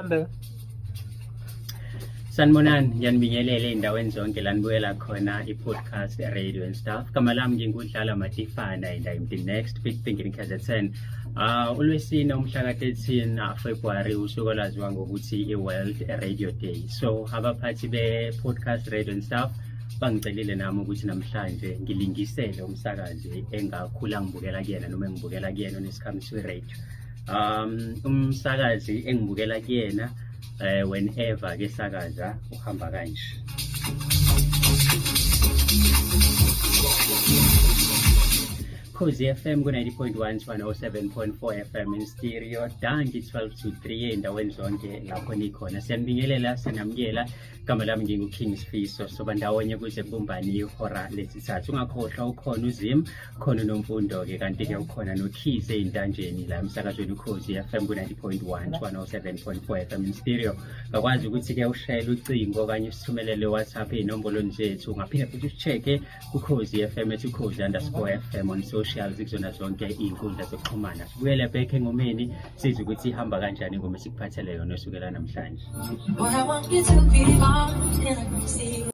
Hambe. Sanibonani, ngiyanibingelela ey'ndaweni zonke la nibukela khona i-podcast radio and stuff. Gama lami nginguDlala Matifana and I'm the next big thing in KZN. ULwesine umhla ka-13 February usuku olwaziwa ngokuthi i-World Radio Day. So abaphathi be-podcast radio and stuff bangicelile nami ukuthi namhlanje ngilingisele umsakazi engakhula ngibukela kuyena noma engibukela kuyena onesikhamu radio. Umsakazi engibukela kuyena whenever ke sakaza uhamba kanje. Khozi FM ku-90.1 107.4 FM in stereo, danki 12 to 3 ey'ndaweni zonke lapho nikhona. Siyanibingelela, siyanamukela. Igama lami ngingu-King Sifiso, soba ndawonye kuze kubumbane ihora lesithathu. Ungakhohlwa ukhona uZim, khona uNomfundo-ke, kanti-ke ukhona noKhize ey'ntanjeni la emsakazweni uKhozi FM ku-90.1 107.4 FM in stereo. Ngakwazi ukuthi-ke ushayele ucingo okanye usithumelele WhatsApp ey'nombolweni zethu. Ungaphinde futhi usi-check-e kuKhozi FM ethi Ukhozi_FM on socials kuzona zonke iy'nkundla zokuxhumana. Sibuyele back engomeni sizwe ukuthi ihamba kanjani ingoma esikuphathele yona osukela namhlanje. Boy, I want you to be mine and I see.